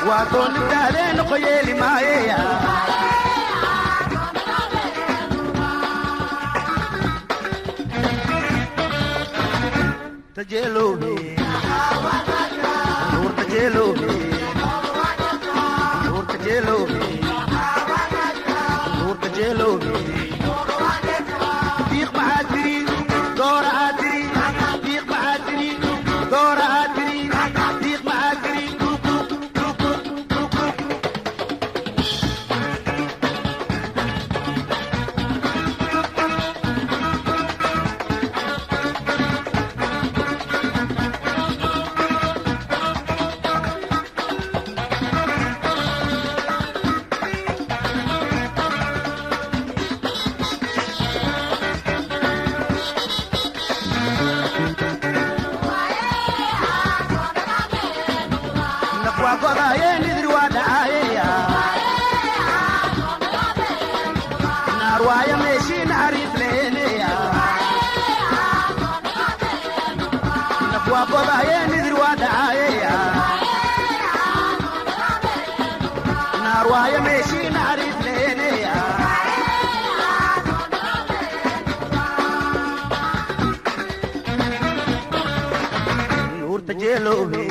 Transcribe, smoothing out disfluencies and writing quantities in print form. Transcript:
Waa doonitaadee noqo yeeli maayeya. Tajeeloobe nuur, tajeeloobe nuur, tajeeloobe nuur, tajeeloobe. Diiq maxaa tiri doora aad tiri? Diiq maxaa tiri doora aad tiri? Diiq maxaa tiri? Naf waa go'daaye, nidir waa dhacaayeya. Naar waaya meeshii naxariis leheeneya. Naf waa go'daaye, nidir waa dhacaayeya. Naar waaya meeshii naxariis leheeneya. Nuurta jeeloobe